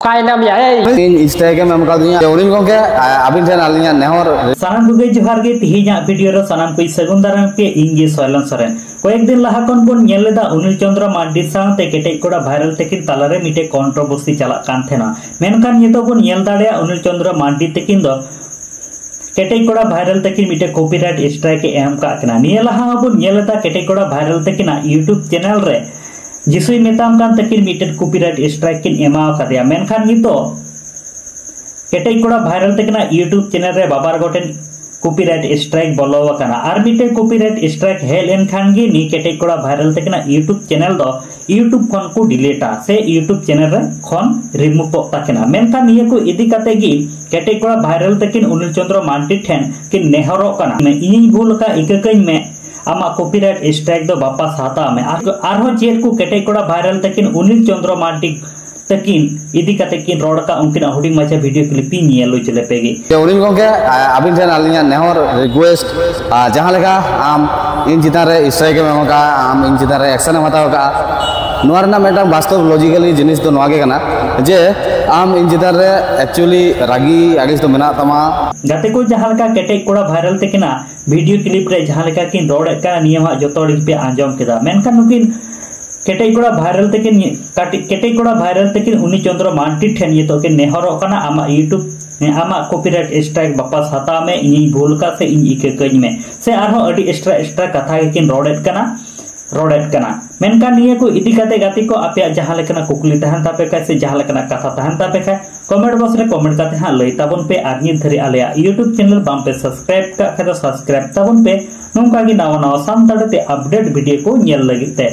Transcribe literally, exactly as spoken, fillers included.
ᱚᱠᱟᱭᱮᱱᱟᱢ ᱭᱟ, ᱮᱭ? ᱤᱧ strike ᱮᱢ ᱮᱢ ᱠᱟᱣᱫᱤᱧᱟ᱾ ᱩᱨᱤᱢ ᱜᱚᱢᱠᱮ, ᱟ-, ᱟᱵᱤᱱ ᱴᱷᱮᱱ ᱟᱹᱞᱤᱧᱟᱜ ᱱᱮᱦᱚᱨ᱾ ᱥᱟᱱᱟᱢ ᱠᱚᱜᱮ ᱡᱚᱦᱟᱨ ᱜᱮ᱾ ᱛᱮᱦᱮᱧᱟᱜ video ᱨᱮ ᱥᱟᱱᱟᱢ ᱠᱚ ᱥᱟᱹᱜᱩᱱ ᱫᱟᱨᱟᱢ ᱯᱮ, ᱤᱧ ᱜᱮ ᱥᱚᱭᱞᱚᱱ ᱥᱚᱨᱮᱱ᱾ ᱠᱚᱭᱮᱠ ᱫᱤᱱ ᱞᱟᱦᱟ ᱠᱷᱚᱱ ᱵᱚᱱ ᱧᱮᱞ ᱞᱮᱫᱟ ᱚᱱᱤᱞ ᱪᱚᱸᱫᱽᱨᱚ ᱢᱟᱨᱰᱤ ᱥᱟᱶᱛᱮ ᱠᱮᱴᱮᱡ ᱠᱚᱲᱟ viral ᱛᱟᱹᱠᱤᱱ ᱛᱟᱞᱟᱨᱮ ᱢᱤᱫᱴᱮᱡ controversy ᱪᱟᱞᱟᱜ ᱠᱟᱱ ᱛᱟᱦᱮᱱᱟ᱾ ᱢᱮᱱᱠᱷᱟᱱ ᱱᱤᱛᱚᱜ ᱵᱚᱱ ᱧᱮᱞ ᱫᱟᱲᱮᱭᱟᱜᱼᱟ ᱚᱱᱤᱞ ᱪᱚᱸᱫᱽᱨᱚ ᱢᱟᱨᱰᱤ ᱛᱟᱹᱠᱤᱱ ᱫᱚ ᱠᱮᱴᱮᱡ ᱠᱚᱲᱟ viral ᱛᱟᱹᱠᱤᱱ ᱢᱤᱫᱴᱮᱡ copyright strike ᱮ ᱮᱢ ᱠᱟᱜ ᱠᱤᱱᱟ᱾ ᱱᱤᱭᱟᱹ ᱞᱟᱦᱟ ᱦᱚᱸᱵᱚᱱ ᱧᱮᱞ ᱞᱮᱫᱟ ᱠᱮᱴᱮᱡ ᱠᱚᱲᱟ viral ᱛᱟᱹᱠᱤᱱᱟᱜ YouTube channel ᱨᱮ ᱡᱤᱥᱩᱭ ᱢᱮᱛᱟᱢ ᱠᱟᱱ ᱛᱟᱹᱠᱤᱱ ᱢᱤᱫᱴᱮᱡ copyright strike ᱠᱤᱱ ᱮᱢᱟᱣ ᱠᱟᱫᱮᱭᱟ᱾ ᱢᱮᱱᱠᱷᱟᱱ ᱱᱤᱛᱚᱜ ᱠᱮᱴᱮᱡ ᱠᱚᱲᱟ viral ᱛᱟᱹᱠᱤᱱᱟᱜ YouTube channel ᱨᱮ ᱵᱟᱵᱟᱨ ᱜᱚᱴᱮᱱ copyright strike ᱵᱚᱞᱚ ᱟᱠᱟᱱᱟ᱾ ᱟᱨ ᱢᱤᱫᱴᱮᱡ copyright strike ᱦᱮᱡ ᱞᱮᱱᱠᱷᱟᱱ ᱜᱮ ᱱᱤᱭᱟᱹ ᱠᱮᱴᱮᱡ ᱠᱚᱲᱟ viral ᱛᱟᱹᱠᱤᱱᱟᱜ YouTube channel ᱫᱚ YouTube ᱠᱷᱚᱱ ᱠᱚ ᱰᱤᱞᱤᱴᱟ ᱥᱮ YouTube channel ᱨᱮ ᱠᱷᱚᱱ ᱨᱤᱢᱩᱵᱷᱚᱜ ᱛᱟᱹᱠᱤᱱᱟ᱾ ᱢᱮᱱᱠᱷᱟᱱ ᱱᱤᱭᱟᱹ ᱠᱚ ᱤᱫᱤ ᱠᱟᱛᱮ ᱜᱮ ᱠᱮᱴᱮᱡ ᱠᱚᱲᱟ viral ᱛᱟᱹᱠᱤᱱ ᱚᱱᱤᱞ ᱪᱚᱸᱫᱽᱨᱚ ᱢᱟᱨᱰᱤ ᱴᱷᱮᱱ ᱠᱤᱱ ᱱᱮᱦᱚᱨᱚᱜ ᱠᱟᱱᱟ, ᱤᱧᱤᱧ ᱵᱷᱩᱞ ᱟᱠᱟᱫ, ᱤᱠᱟᱹ ᱠᱟᱹᱧ ᱢᱮ, ᱟᱢᱟᱜ copyright strike ᱫᱚ ᱵᱟᱯᱟᱥ ᱦᱟᱛᱟᱣ ᱢᱮ᱾ ᱟᱨ ᱟᱨᱦᱚᱸ ᱪᱮᱫ ᱠᱚ ᱠᱮᱴᱮᱡ ᱠᱚᱲᱟ viral ᱛᱟᱹᱠᱤᱱ ᱚᱱᱤᱞ ᱪᱚᱸᱫᱽᱨᱚ ᱢᱟᱨᱰᱤ ᱛᱟᱹᱠᱤᱱ ᱤᱫᱤ ᱠᱟᱛᱮ ᱠᱤᱱ ᱨᱚᱲ ᱟᱠᱟᱫ, ᱩᱱᱠᱤᱱᱟᱜ ᱦᱩᱰᱤᱧ ᱢᱟᱪᱷᱟ video clip ᱤᱧ ᱧᱮᱞ ᱦᱚᱪᱚ ᱞᱮᱯᱮ ᱜᱮ᱾ ᱡᱮ ᱩᱨᱤᱢ ᱜᱚᱢᱠᱮ, ᱟ-, ᱟᱵᱤᱱ ᱴᱷᱮᱱ ᱟᱹᱞᱤᱧᱟᱜ ᱱᱮᱦᱚᱨ request, ᱟ, ᱡᱟᱦᱟᱸ ᱞᱮᱠᱟ ᱟᱢ ᱤᱧ ᱪᱮᱛᱟᱱ ᱨᱮ strike ᱮᱢ ᱮᱢ ᱟᱠᱟᱫᱼᱟ, ᱟᱢ ᱤᱧ ᱪᱮᱛᱟᱱ ᱨᱮ action ᱮᱢ ᱦᱟᱛᱟᱣ ᱟᱠᱟᱫᱼᱟ, ᱱᱚᱣᱟ ᱨᱮᱱᱟᱜ ᱢᱤᱫᱴᱟᱝ ᱵᱟᱥᱛᱚᱵ logically ᱡᱤᱱᱤᱥ ᱫᱚ ᱱᱚᱣᱟ ᱜᱮ ᱠᱟᱱᱟ ᱡᱮ ᱟᱢ ᱤᱧ ᱪᱮᱛᱟᱱ ᱨᱮ actually ᱨᱟᱹᱜᱤ ᱟᱹᱲᱤᱥ ᱫᱚ ᱢᱮᱱᱟᱜ ᱛᱟᱢᱟ᱾ ᱜᱟᱛᱮ ᱠᱚ, ᱡᱟᱦᱟᱸ ᱞᱮᱠᱟ ᱠᱮᱴᱮᱡ ᱠᱚᱲᱟ viral ᱛᱟᱹᱠᱤᱱᱟᱜ video clip ᱨᱮ ᱡᱟᱦᱟᱸ ᱞᱮᱠᱟ ᱠᱤᱱ ᱨᱚᱲᱮᱫ ᱠᱟᱱᱟ, ᱱᱤᱭᱟᱹ ᱦᱚᱸ ᱡᱚᱛᱚ ᱦᱚᱲ ᱜᱮᱯᱮ ᱟᱸᱡᱚᱢ ᱠᱮᱫᱟ᱾ ᱢᱮᱱᱠᱷᱟᱱ ᱱᱩᱠᱤᱱ ᱠᱮᱴᱮᱡ ᱠᱚᱲᱟ viral ᱛᱟᱹᱠᱤᱱ, ᱠᱟᱹᱴᱤᱡ ᱠᱮᱴᱮᱡ ᱠᱚᱲᱟ viral ᱛᱟᱹᱠᱤᱱ ᱚᱱᱤᱞ ᱪᱚᱸᱫᱽᱨᱚ ᱢᱟᱨᱰᱤ ᱴᱷᱮᱱ ᱱᱤᱛᱚᱜ ᱠᱤᱱ ᱱᱮᱦᱚᱨᱚᱜ ᱠᱟᱱᱟ, ᱟᱢᱟᱜ YouTube, ᱟᱢᱟᱜ copyright strike ᱵᱟᱯᱟᱥ ᱦᱟᱛᱟᱣ ᱢᱮ, ᱤᱧᱤᱧ ᱵᱷᱩᱞ ᱟᱠᱟᱫ ᱥᱮ ᱤᱧ ᱤᱠᱟᱹ ᱠᱟᱹᱧ ᱢᱮ, ᱥᱮ ᱟᱨᱦᱚᱸ ᱟᱹᱰᱤ extra extra ᱠᱟᱛᱷᱟ ᱜᱮᱠᱤᱱ ᱨᱚᱲᱮᱫ ᱠᱟᱱᱟ, ᱨᱚᱲᱮᱫ ᱠᱟᱱᱟ᱾ ᱢᱮᱱᱠᱷᱟᱱ ᱱᱤᱭᱟᱹ ᱠᱚ ᱤᱫᱤ ᱠᱟᱛᱮ ᱜᱟᱛᱮ ᱠᱚ ᱟᱯᱮᱭᱟᱜ ᱡᱟᱦᱟᱸ ᱞᱮᱠᱟᱱᱟᱜ ᱠᱩᱠᱞᱤ ᱛᱟᱦᱮᱱ ᱛᱟᱯᱮ ᱠᱷᱟᱡ ᱥᱮ ᱡᱟᱦᱟᱸ ᱞᱮᱠᱟᱱᱟᱜ ᱠᱟᱛᱷᱟ ᱛᱟᱦᱮᱱ ᱛᱟᱯᱮ ᱠᱷᱟᱡ comment box ᱨᱮ comment ᱠᱟᱛᱮ ᱦᱟᱸᱜ ᱞᱟᱹᱭ ᱛᱟᱵᱚᱱ ᱯᱮ᱾ ᱟᱨ ᱱᱤᱛ ᱫᱷᱟᱹᱨᱤᱡ ᱟᱞᱮᱭᱟᱜ YouTube channel ᱵᱟᱝ ᱯᱮ subscribe ᱠᱟᱜ ᱠᱷᱟᱡ ᱫᱚ subscribe ᱛᱟᱵᱚᱱ ᱯᱮ, ᱱᱚᱝᱠᱟ ᱜᱮ ᱱᱟᱣᱟ ᱱᱟᱣᱟ ᱥᱟᱱᱛᱟᱲᱤ ᱛᱮ update video ᱠᱚ ᱧᱮᱞ ᱞᱟᱹᱜᱤᱫ ᱛᱮ᱾